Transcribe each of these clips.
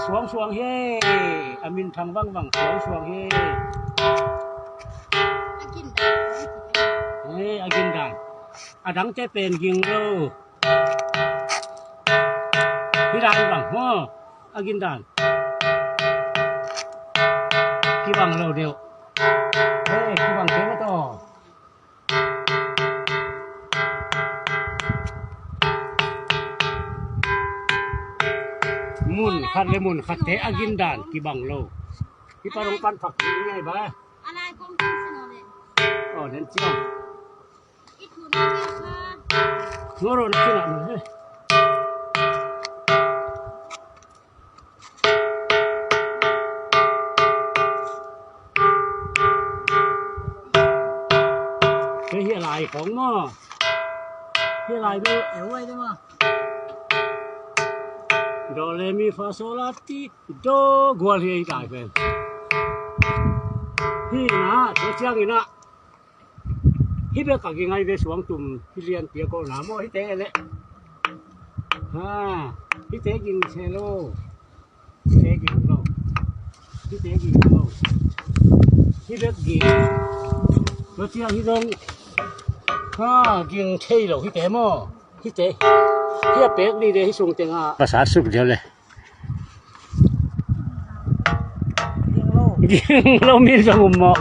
Suang suang hi a min thang vang vang suang suang hi. Hey, a gin dan. A dang te pen ging lo. Hi dan bang ho. A gin dan. Ki bang lo deuh. Hey, ki bang te ma to. Mun khat le mun khat te a gin dan ki bang lo. Hi parong pan phak ni ngai ba. Oh, nen chiang. Ngoro na kina no he. Cái hiện lại không mà hiện lại đâu Yếu ấy đấy mà. Do re mi fa sol la ti do gual hi lại về hi na thế chiang ina hi be ka gi ngai ve suang tum hi lian tia ko na mo hi te le ha hi te ging che lo te ging lo hi te ging lo hi be gi lo chiang hi dong ha ging thei lo hi te mo hi te hi a pek ni de hi sung tenga pasar suk deuh le Ging lo min zong um maw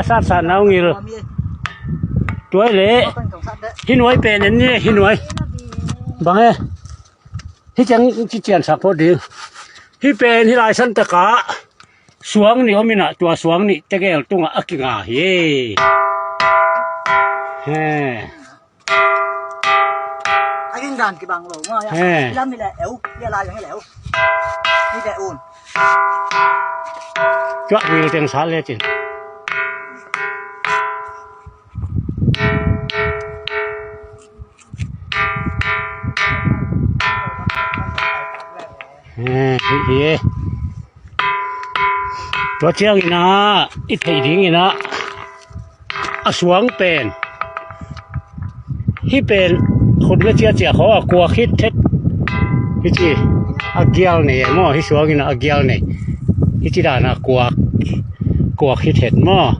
a sat sat nau ngil tuai le hi nuai pen an ni hi nuai bang e hi chang chi chian sak phawt ding hi pen hi lai san takah suang ni awm inah tua suang nih te vel tungah a ki nga hi he. Anh đàn cái bằng lỗ mà làm thì là éo giờ lại cái lẻo đi để ổn Chuak ngil teng sal le chin. Hi hi. Tua chiang ina i thei ding ina a suang pen hi pen khut na chia chia kho a kua khit thet hi chi a gial nei emaw hi suang in a gial nei hi chi dan a kua kua khi thet maw.